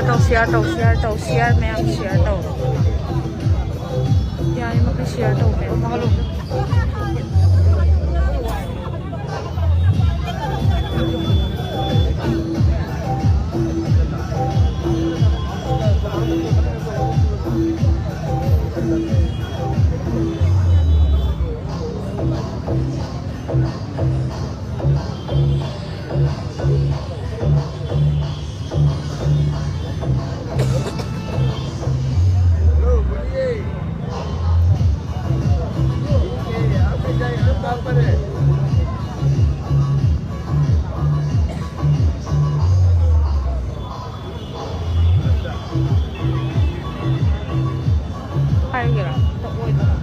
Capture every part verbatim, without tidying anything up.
ꯇꯧ, ꯁꯤꯌꯥꯔ ꯇꯧ, ꯁꯤꯌꯥꯔ ꯇꯧ, ꯁꯤꯌꯥꯔ ꯃꯌꯥꯝ ꯁꯤꯌꯥꯔ ꯇꯧ꯫ ꯌꯥꯔꯤꯃꯈꯩ ꯁꯤꯌꯥꯔ ꯇꯧꯕꯤꯌꯨ꯫ ꯍꯥꯏꯔꯒꯦꯔꯥ? ꯇꯛꯑꯣꯏꯗꯅ꯫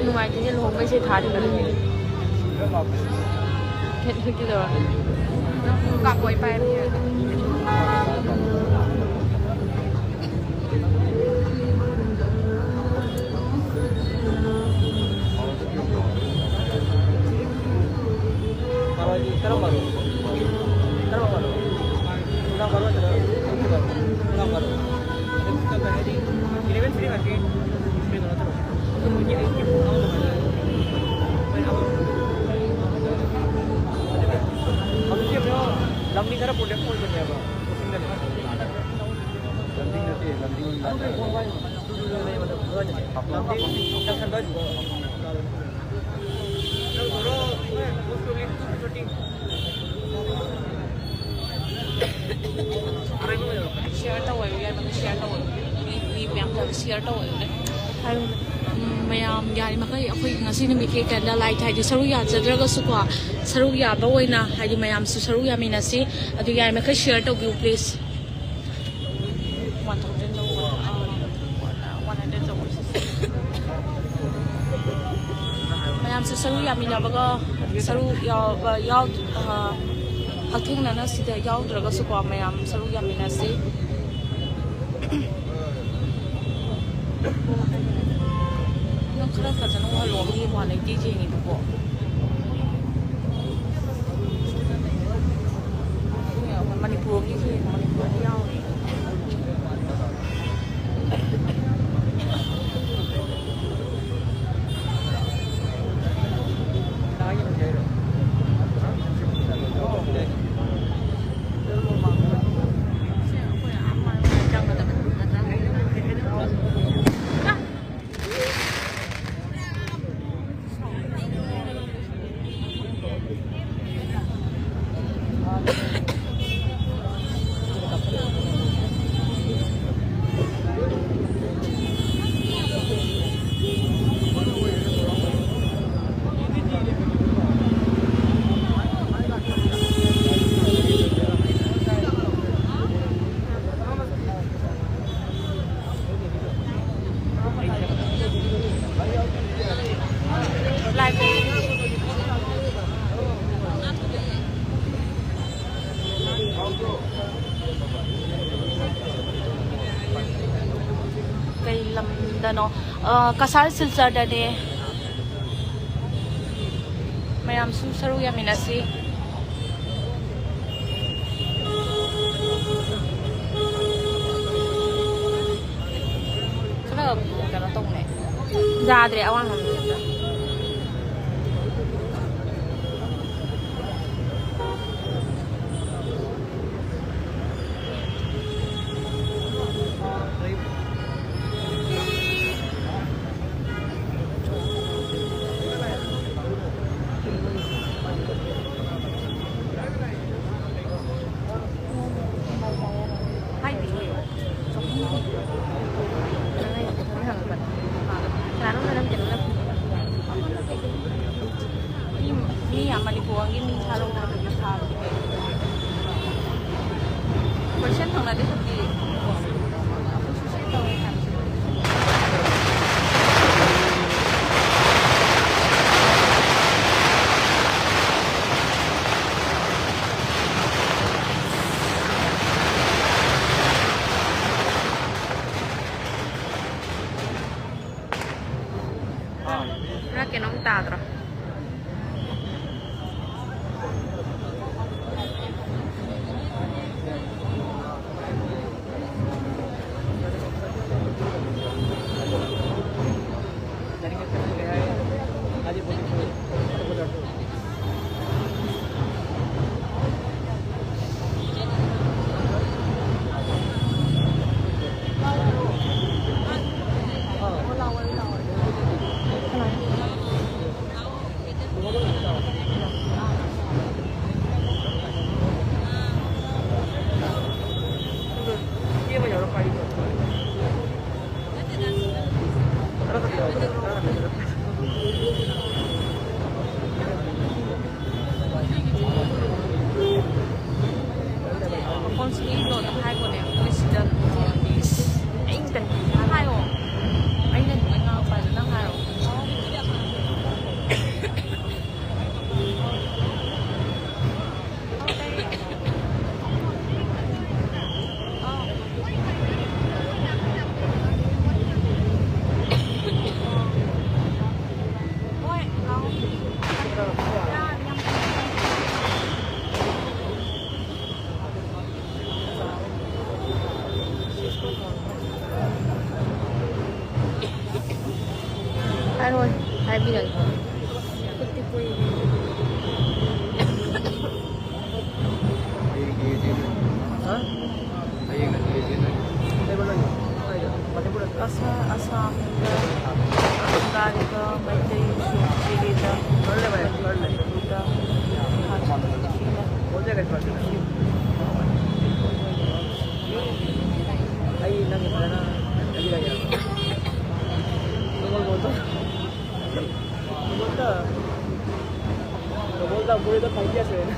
ꯅꯨꯡꯉꯥꯏꯇꯦꯅꯦ, ꯂꯨꯍꯣꯡꯕꯩ ꯏꯁꯩ ꯊꯥꯔꯤꯕ꯫ ꯀꯩꯗꯧꯔꯒꯦ? ꯅꯪ ꯀꯥꯞꯄꯣ, ꯑꯩ ꯄꯥꯏꯔꯒꯦ꯫ ꯀꯔꯝꯕꯅꯣ? ꯀꯔꯝꯕꯅꯣ? ꯅꯨꯡꯗꯥꯡ ꯕꯥꯔꯣ ꯅꯠꯇ꯭ꯔꯒ ꯄꯨꯡ ꯀꯌꯥꯗꯅꯣ? ꯅꯨꯡꯗꯥꯡ ꯕꯥꯔꯣ꯫ ꯑꯗꯩ ꯄꯨꯡ ꯀꯌꯥ ꯍꯥꯏꯗꯤ eleven three ꯉꯥꯛꯀꯤ ꯀꯩꯅꯣ ꯅꯠꯇ꯭ꯔꯣ? ꯑꯗꯨ ꯃꯣꯏꯒꯤ ꯑꯌꯨꯛꯀꯤ ꯄꯨꯡ ꯑꯃ ꯃꯈꯥꯏ ꯑꯗꯨꯋꯥꯏꯗ꯫ ꯍꯣꯏ, ꯑꯃ꯫ ꯍꯧꯖꯤꯛꯇꯤ ꯑꯃꯨꯛ ꯂꯝꯕꯤ ꯈꯔ ꯄ꯭ꯔꯣꯕ꯭ꯂꯦꯝ ꯑꯣꯏꯕꯅꯦꯕ, ꯀꯛꯆꯤꯡꯗꯗꯤ꯫ ꯂꯝꯕꯤ ꯅꯠꯇꯦ, ꯂꯝꯕꯤ ꯂꯝꯕꯤ ꯖꯪꯁꯟ ꯑꯗꯨꯋꯥꯏꯗꯨꯗ꯫ ꯅꯪ ꯊꯣꯛꯂꯛꯑꯣ, ꯅꯪ ꯊꯣꯛꯂꯛꯑꯣ꯫ Share ꯇꯧꯋꯦꯕ, ꯌꯥꯏꯃꯅ share ꯇꯧꯋꯦꯕ꯫ ꯃꯤ, ꯃꯤ ꯃꯌꯥꯝ share ꯇꯧꯋꯦꯕꯅꯦ꯫ ꯎꯝ, ꯃꯌꯥꯝ ꯌꯥꯔꯤꯃꯈꯩ ꯑꯩꯈꯣꯏ ꯉꯁꯤ ꯅꯨꯃꯤꯠꯀꯤ candle light ꯍꯥꯏꯗꯤ ꯁꯔꯨꯛ ꯌꯥꯖꯗ꯭ꯔꯒꯁꯨꯀꯣ, ꯁꯔꯨꯛ ꯌꯥꯕ ꯑꯣꯏꯅ ꯍꯥꯏꯗꯤ ꯃꯌꯥꯝꯁꯨ ꯁꯔꯨꯛ ꯌꯥꯃꯤꯟꯅꯁꯤ꯫ ꯑꯗꯨ ꯌꯥꯔꯤꯃꯈꯩ share ꯇꯧꯕꯤꯌꯨ, please꯫ One thousand ꯂꯧꯕ, ꯑꯥ, one hundred ꯇꯧꯕ꯫ ꯃꯌꯥꯝꯁꯨ ꯁꯔꯨꯛ ꯌꯥꯃꯤꯟꯅꯕꯒ, ꯁꯔꯨꯛ ꯌꯥꯎꯕ, ꯌꯥꯎ-, ꯑꯥ, ꯍꯛꯊꯦꯡꯅꯅ ꯁꯤꯗ ꯌꯥꯎꯗ꯭ꯔꯒꯁꯨꯀꯣ, ꯃꯌꯥꯝ ꯁꯔꯨꯛ ꯌꯥꯃꯤꯟꯅꯁꯤ꯫ ꯅꯪ ꯈꯔ ꯐꯖꯅ ꯎꯍꯜꯂꯣ, ꯃꯤ one eighty ꯌꯦꯡꯉꯤꯗꯨꯕꯣ꯫ ꯃꯅꯤꯄꯨꯔꯒꯤ ꯌꯦꯡꯉꯣ, ꯃꯅꯤꯄꯨꯔꯒꯤ ꯌꯥꯎꯔꯤ꯫ ꯀꯩ ꯂꯝꯗꯅꯣ? ꯑ, ꯀꯁꯥꯔ ꯁꯤꯜꯆꯔꯗꯅꯦ꯫ ꯃꯌꯥꯝꯁꯨ ꯁꯔꯨꯛ ꯌꯥꯃꯤꯟꯅꯁꯤ꯫ ꯈꯔ ꯀꯩꯅꯣ ꯇꯧꯅꯦ꯫ ꯌꯥꯗ꯭ꯔꯦ, ꯑꯋꯥꯡ ꯂꯣꯝꯗ ꯆꯠꯄ꯫ ꯀꯣꯏꯁꯟ ꯍꯪꯅꯗꯦ ꯍꯧꯖꯤꯛꯇꯤ꯫ ꯄꯨꯔꯥ ꯀꯩꯅꯣꯝ ꯇꯥꯗ꯭ꯔꯣ? ꯃꯈꯣꯟꯁꯤ ꯏꯗꯣꯗ ꯍꯥꯏꯕꯅꯦ, ꯃꯣꯏ ꯁꯤꯗ ꯑꯩꯅ ꯀꯔꯤ ꯍꯥꯏꯌꯣ? ꯑꯩꯅ ꯑꯗꯨꯃꯥꯏꯅ ꯉꯥꯡꯉꯛꯄ ꯍꯥꯏꯗꯣ ꯅꯪ ꯍꯥꯏꯔꯣ꯫ ꯍꯥꯏꯔꯣꯏ, ꯍꯥꯏꯕꯤꯔꯒꯦ꯫ ꯈꯨꯠꯇꯤ ꯀꯨꯏꯔꯦ꯫ ꯍꯥ? ꯍꯌꯦꯡ ꯅꯠꯇ꯭ꯔꯗꯤ ꯅꯪ ꯑꯁꯥ-, ꯑꯁꯥꯝꯗ ꯕꯪꯒꯥꯂꯤꯒ ꯃꯩꯇꯩꯁꯨ ꯗꯤꯜꯂꯤꯗ, ꯃꯅꯤꯄꯨꯔꯗ, ꯑꯩ ꯅꯪꯒꯤ ꯐꯖꯅ ꯍꯥꯏꯕꯤꯔꯒꯦ꯫ ꯅꯉꯣꯟꯗ ꯅꯉꯣꯟꯗ ꯅꯉꯣꯟꯗ ꯃꯣꯔꯦꯗ ꯐꯥꯏꯚ ꯌꯔꯁ ꯑꯣꯏꯔꯦ꯫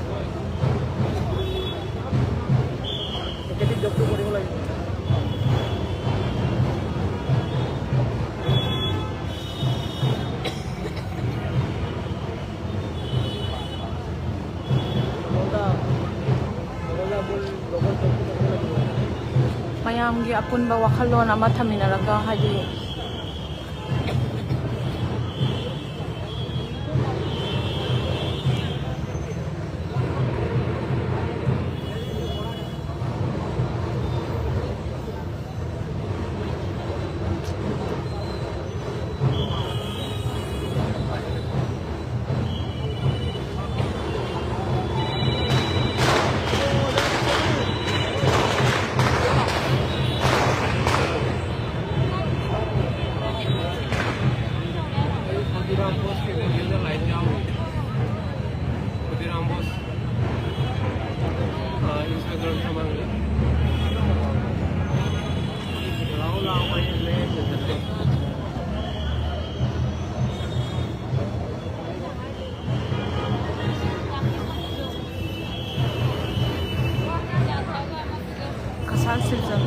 ꯃꯌꯥꯝꯒꯤ ꯑꯄꯨꯟꯕ ꯋꯥꯈꯜꯂꯣꯟ ꯑꯃ ꯊꯝꯃꯤꯟꯅꯔꯒ, ꯍꯥꯏꯗꯤ, ꯈꯨꯗꯤꯔꯥꯝ ꯕꯣꯁꯀꯤ ꯍꯣꯇꯦꯜꯗ ꯂꯥꯏꯟ ꯌꯥꯎꯔꯤ꯫ ꯈꯨꯗꯤꯔꯥꯝ ꯕꯣꯁ, ꯑ, ꯏꯟꯁꯇꯥꯒ꯭ꯔꯥꯝ ꯃꯃꯥꯡꯗ꯫ ꯂꯥꯛꯑꯣ, ꯂꯥꯛꯑꯣ, ꯑꯩ ꯂꯩꯔꯛꯀꯦ꯫ ꯀꯁꯥꯔ ꯁꯤꯜꯆꯔ꯫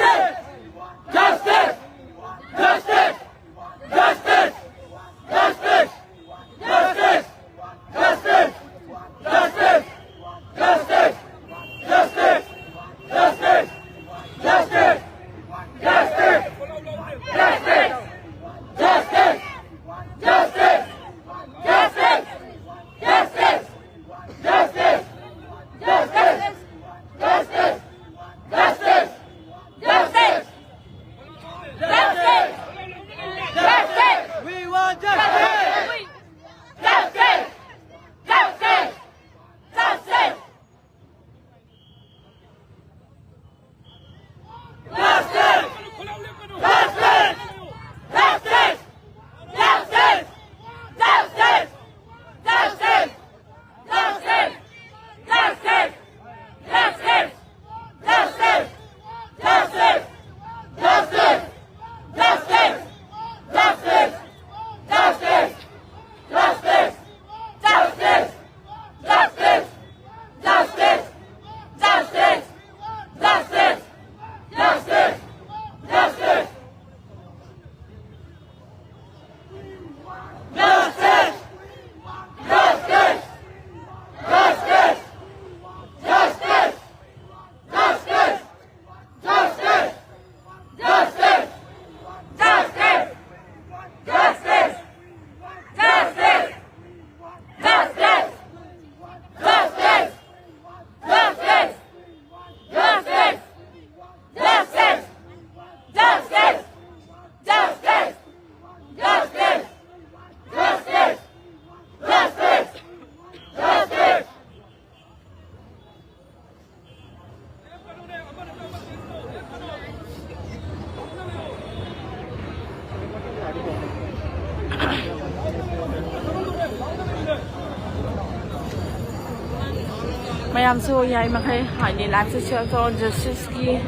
ꯃꯌꯥꯝꯁꯨ ꯌꯥꯏ ꯃꯈꯩ ꯍꯥꯏꯗꯤ ꯂꯥꯏꯐꯁꯦ ꯁꯤꯌꯔ ꯇꯧ, ꯖꯁꯇꯤꯁꯀꯤ,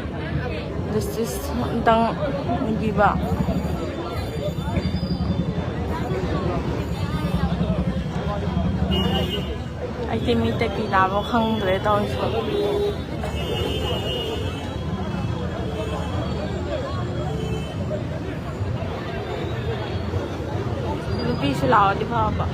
ꯖꯁꯇꯤꯁ ꯑꯝꯇꯪ ꯑꯣꯏꯕꯤꯕ꯫ ꯑꯩꯗꯤ ꯃꯤ ꯇꯦꯄꯤ ꯇꯥꯕ ꯈꯪꯗ꯭ꯔꯦ ꯇꯧꯔꯤꯁꯦ꯫ ꯅꯨꯄꯤꯁꯨ ꯂꯥꯛꯑꯗꯤ ꯐꯕ꯫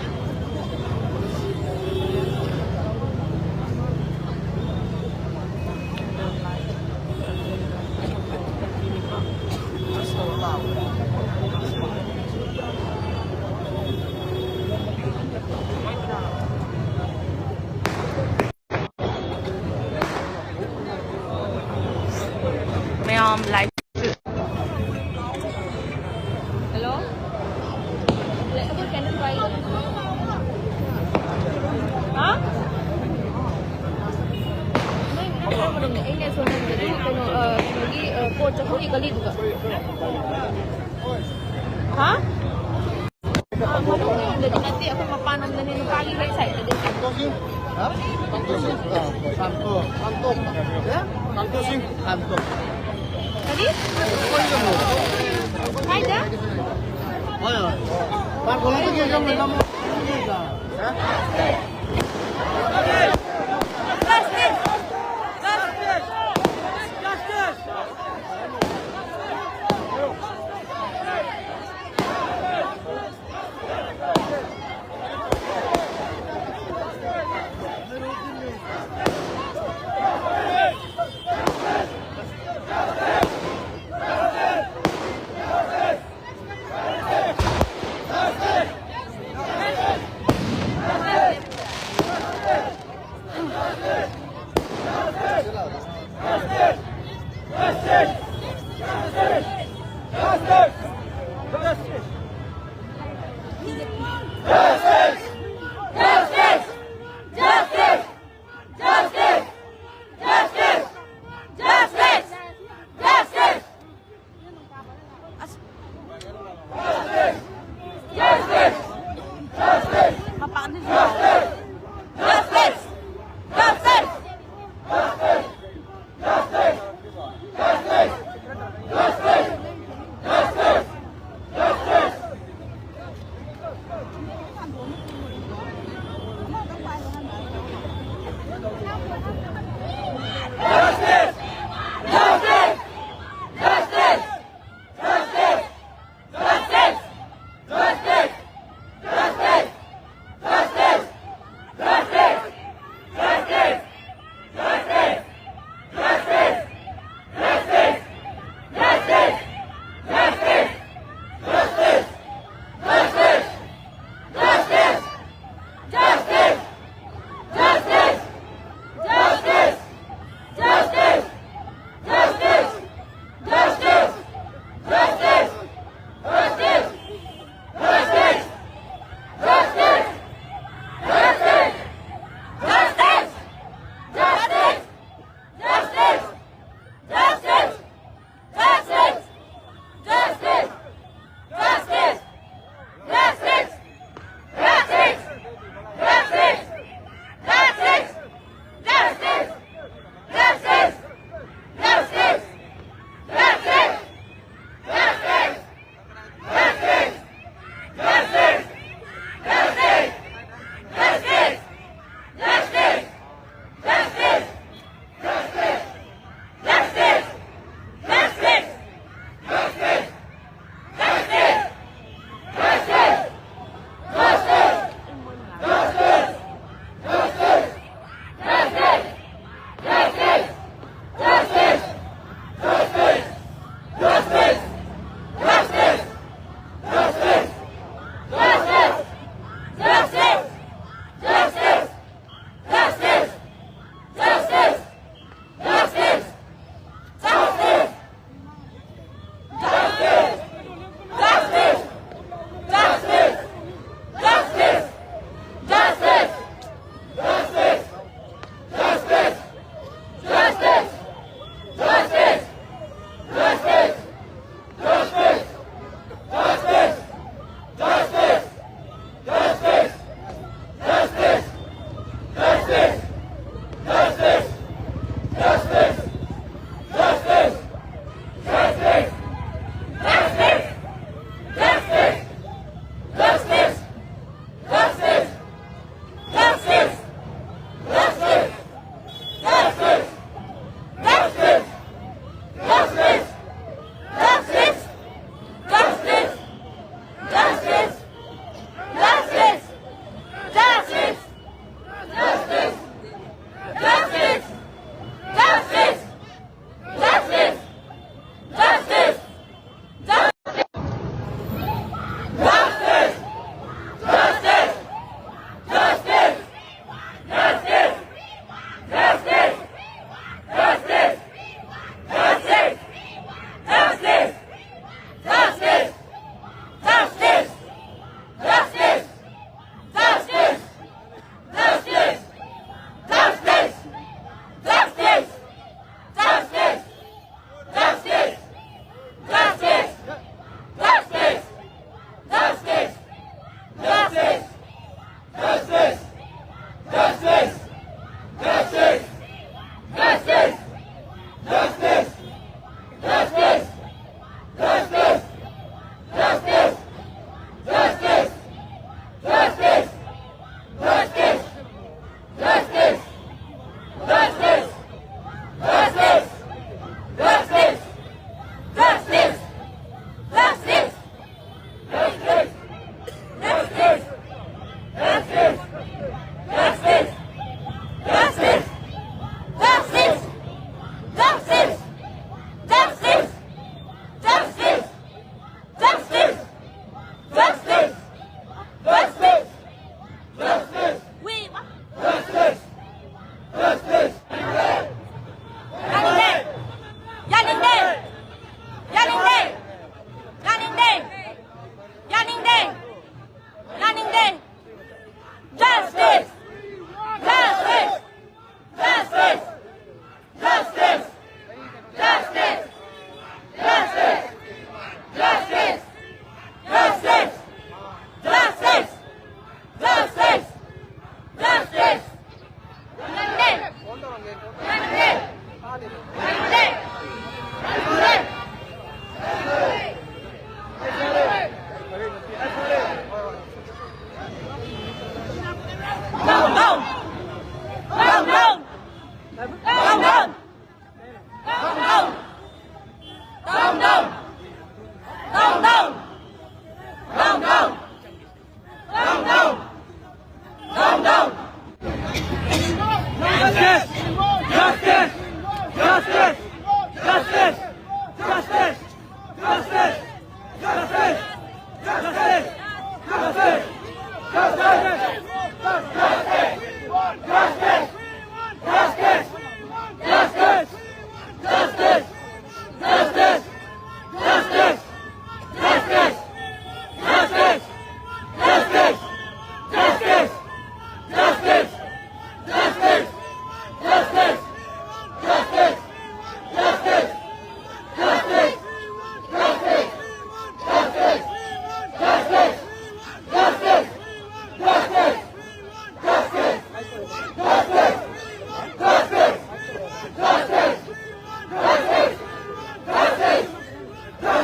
ꯃꯌꯥꯝ ꯂꯥꯏꯛ꯫ ꯍꯜꯂꯣ꯫ ꯍꯥ? ꯅꯣꯏ ꯃꯅꯥꯛ ꯆꯪꯕꯗꯅꯦ, ꯑꯩꯅ ꯁꯣꯝꯗ ꯀꯩꯅꯣ, ꯑ, ꯀꯩꯅꯣꯒꯤ, ꯑ, ꯄꯣꯠ ꯆꯠꯐꯝꯒꯤ ꯒꯂꯤꯗꯨꯗ꯫ ꯍꯥ? ꯑ, ꯃꯅꯨꯡꯂꯣꯝꯗꯗꯤ ꯅꯠꯇꯦ, ꯑꯩꯈꯣꯏ ꯃꯄꯥꯟꯂꯣꯝꯗꯅꯦ, ꯅꯨꯄꯥꯒꯤ ꯍꯦꯛ ꯁꯥꯏꯠꯇꯗꯤ꯫ ꯁꯥꯟꯇꯣꯁꯤꯡ? ꯍꯥ? ꯁꯥꯟꯇꯣꯁꯤꯡ? ꯑ, ꯁꯥꯟꯇꯣ꯫ ꯁꯥꯟꯇꯣꯁꯤꯡ? ꯁꯥꯟꯇꯣ꯫ ꯀꯔꯤ? ꯀꯥꯏꯗ? ꯍꯣꯏ, ꯍꯣꯏ꯫ ꯄꯥꯔꯛ ꯍꯣꯂꯝꯗꯒꯤ ꯑꯗꯨꯝ ꯂꯝ-, ꯍꯥ? ꯃꯄꯥꯟꯗꯁꯨ ꯂꯥꯛꯑꯣ꯫ Justice! Justice!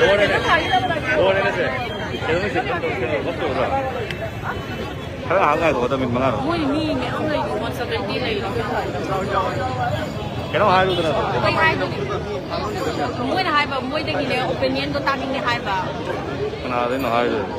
ꯂꯣꯏꯔꯦꯅꯦ꯫ ꯂꯣꯏꯔꯦꯅꯦ ꯁꯦ꯫ ꯀꯩꯅꯣꯅꯦ ꯁꯦ, ꯀꯩꯅꯣ ꯂꯧꯊꯣꯛꯎꯔꯣ? ꯈꯔ ꯉꯥꯏꯍꯥꯛ ꯉꯥꯏꯈꯣ, ꯃꯤꯅꯤꯠ ꯃꯉꯥꯔꯣ? ꯃꯣꯏ ꯃꯤ ꯃꯌꯥꯝ ꯂꯩꯔꯤ, ꯋꯥꯟ ꯁꯚꯦꯟꯇꯤ ꯂꯩꯔꯤ꯫ ꯀꯩꯅꯣ ꯍꯥꯏꯔꯨꯗꯅ ꯑꯗꯨꯝ꯫ ꯀꯩ ꯍꯥꯏꯗꯣꯏꯅꯣ? ꯃꯣꯏꯅ ꯍꯥꯏꯕ, ꯃꯣꯏꯗꯒꯤꯅꯦ ꯑꯣꯄꯤꯅꯤꯌꯟꯗꯣ ꯇꯥꯅꯤꯡꯉꯦ ꯍꯥꯏꯕ꯫ ꯀꯅꯥꯗꯩꯅꯣ ꯍꯥꯏꯗꯣꯏꯕꯣ?